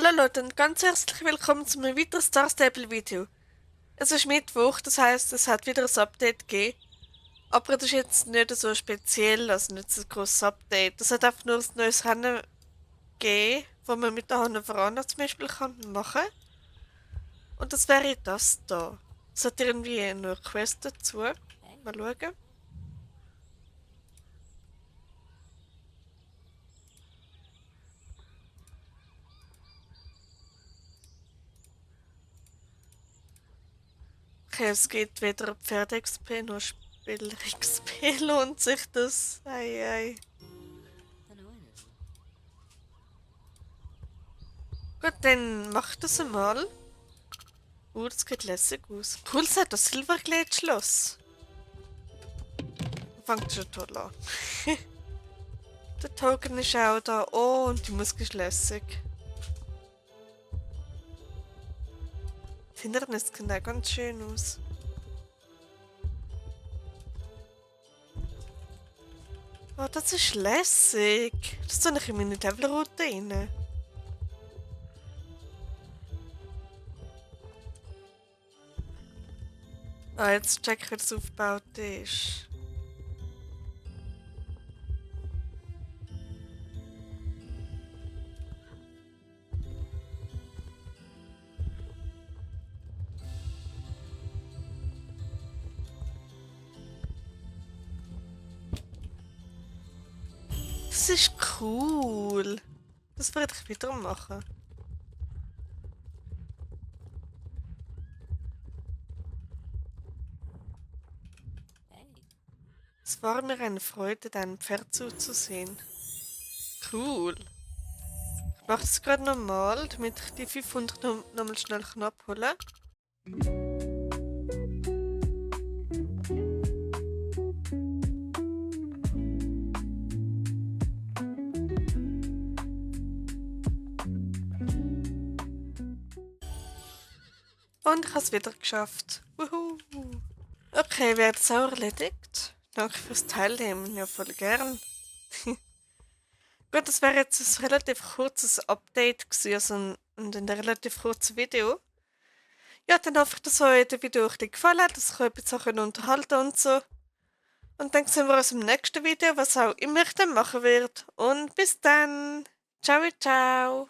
Hallo Leute und ganz herzlich willkommen zu einem weiteren Star Stable Video. Es ist Mittwoch, das heißt, es hat wieder ein Update gegeben. Aber das ist jetzt nicht so speziell, also nicht so ein grosses Update. Es hat einfach nur ein neues Rennen gegeben, wo man mit der Hanna Verana zum Beispiel machen kann. Und das wäre das da. Es hat irgendwie eine Quest dazu. Mal schauen. Okay, es geht weder Pferde-XP noch Spieler-XP. Lohnt sich das? Ei, ei. Gut, dann mach das einmal. Das geht lässig aus. Cool, es hat das Silverglade-Schloss. Fängt schon toll an. Der Token ist auch da. Oh, und die Musik ist lässig. Das Hindernis sieht auch ganz schön aus. Oh, das ist lässig. Das tue ich in meine Levelroute rein. Ah, jetzt check ich, wie das aufgebaut ist. Das ist cool. Das werde ich wieder machen. Es war mir eine Freude, dein Pferd zuzusehen. Cool. Ich mache das gerade nochmal, damit ich die 500 nochmal schnell abholen kann. Und ich habe es wieder geschafft. Wuhu. Okay, wäre das auch erledigt? Danke fürs Teilnehmen, ja voll gern. Gut, das wäre jetzt ein relativ kurzes Update gewesen, also ein relativ kurzes Video. Ja, dann hoffe ich, dass euch das Video ein bisschen gefallen hat, dass ich euch ein bisschen unterhalten und so. Und dann sehen wir uns im nächsten Video, was auch immer ich dann machen werde. Und bis dann. Ciao, ciao.